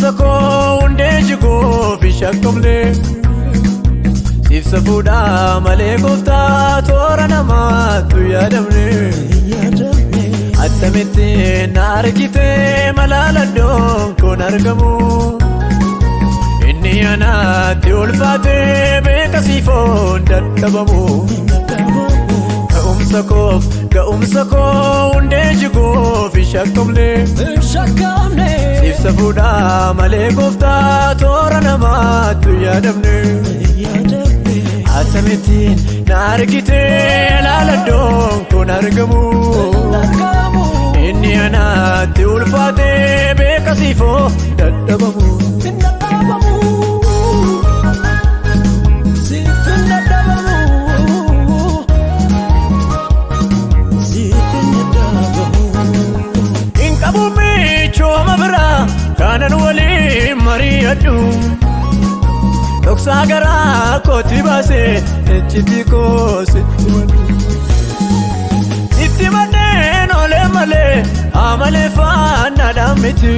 Ga'umsa koo hundee jiguuf hin shakkamne. Siif safuudhaa malee gooftaa toora namaatu yaadamne. Attamitti na argite malaaladdoon kun argamu. Inni anaatti ulfaate beeka siifoon dadhabamu. Ga'umsa koof ga'umsa koo hundee jiguuf hin shakkamne. Siif safuudhaa malee gooftaa toora namaatu yaadamne. Attamitti na argite laaladdoon kun argamu. Inni anaatti ulfaate beeka siifoo dadhabamu. Hin qabu michooma biraa kanan waliin mari'adhu. Dhoksaa garaa kootti baasee iccitii koo sitti maddu. Itti manneen olee malee amalee faanaadhaan miti.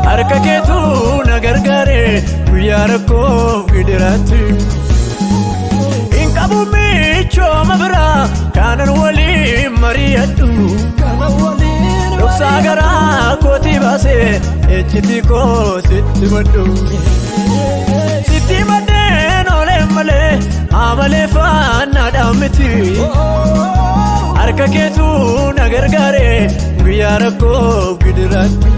Harka keetu na gargaare guyyaa rakkoof gidiraatti. Hin qabu michooma biraa kanan waliin mari'adhu. Dhoksaa garaa kootti baasee iccitii koo sitti maddu. Sitti manneen olee malee amalee faanaadhaan miti. Harka keetu na gargaare guyyaa rakkoof gidiraatti.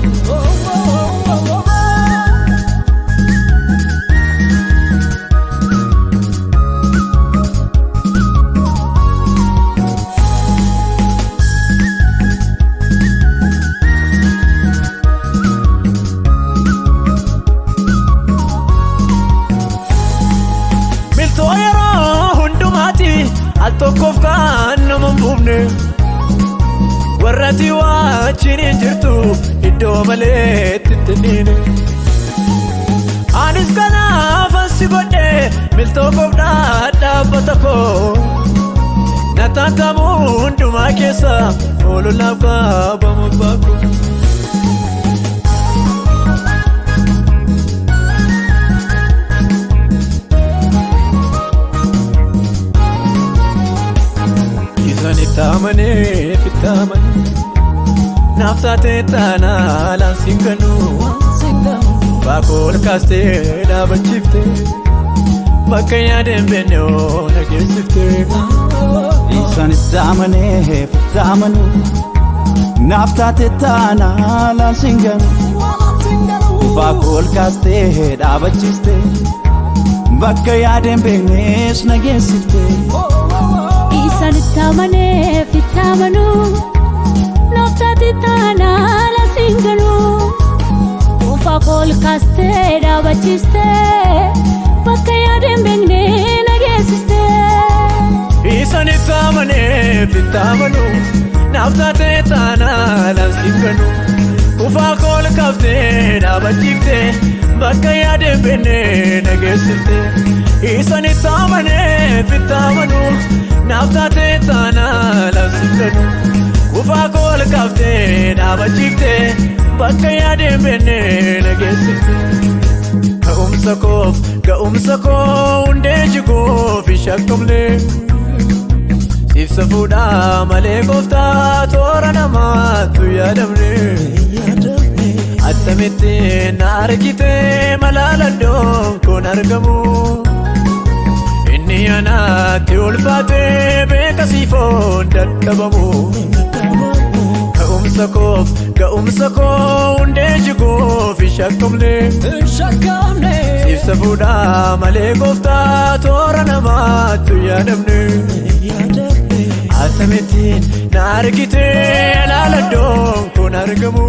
Miltoo yeroo hundumaati al tokkoof kan nama hin buufne. Warra ati wajjin hin jirtu iddoo malee itti Anis kanaaf si godhe miltoo koof dhaabbata koo. Na taatamu hundumaa keessa oololaaf qabamu baakuu. Isaan itti amaneef itti amanu. Naaf taatee taanaa laansiin ganu. Baakoo ol kaastee dhaabachiiftee. Bakka yaadeen beekne oo na geessiftee. Isaan itti amaneef itti amanu. Naaf taate taanaa laansiin ganu. Baakoo ol kaastee dhaabachiiftee. Bakka yaadeen beeknes na geessiftee. Isaan itti amaneef itti amanu. Naaf taate taanaa laansiin ganu. Ufaa ol kaastee dhaabachiiftee. Bakka yaadeen beekne na geessiftee. Isaan itti amaneef itti amanu. Naaf taatee taanaa laansiin ganu. Ufaa ol kaaftee dhaabachiiftee. Bakka yaadeen beekne na geessiftee. Isaan itti amaneef itti amanu. Naaf taatee taanaa laansiin ganu. Ufaa ol kaaftee dhaabachiiftee. Bakka yaadeen beekne na geessiftee. Ga'umsa koof ga'umsa koo hundee jiguuf hin shakkamne. Siif safuudhaa malee gooftaa toora namaatu yaadamne. Attamitti na argite malaaladdoon kun argamu. Inni anaatti ulfaate beeka siifoon dadhabamu. Ga'umsa koof ga'umsa koo hundee jiguuf hin shakkamne. Siif safuudhaa malee gooftaa toora namaatu yaadamne. Attamitti na argite laaladdoon kun argamu.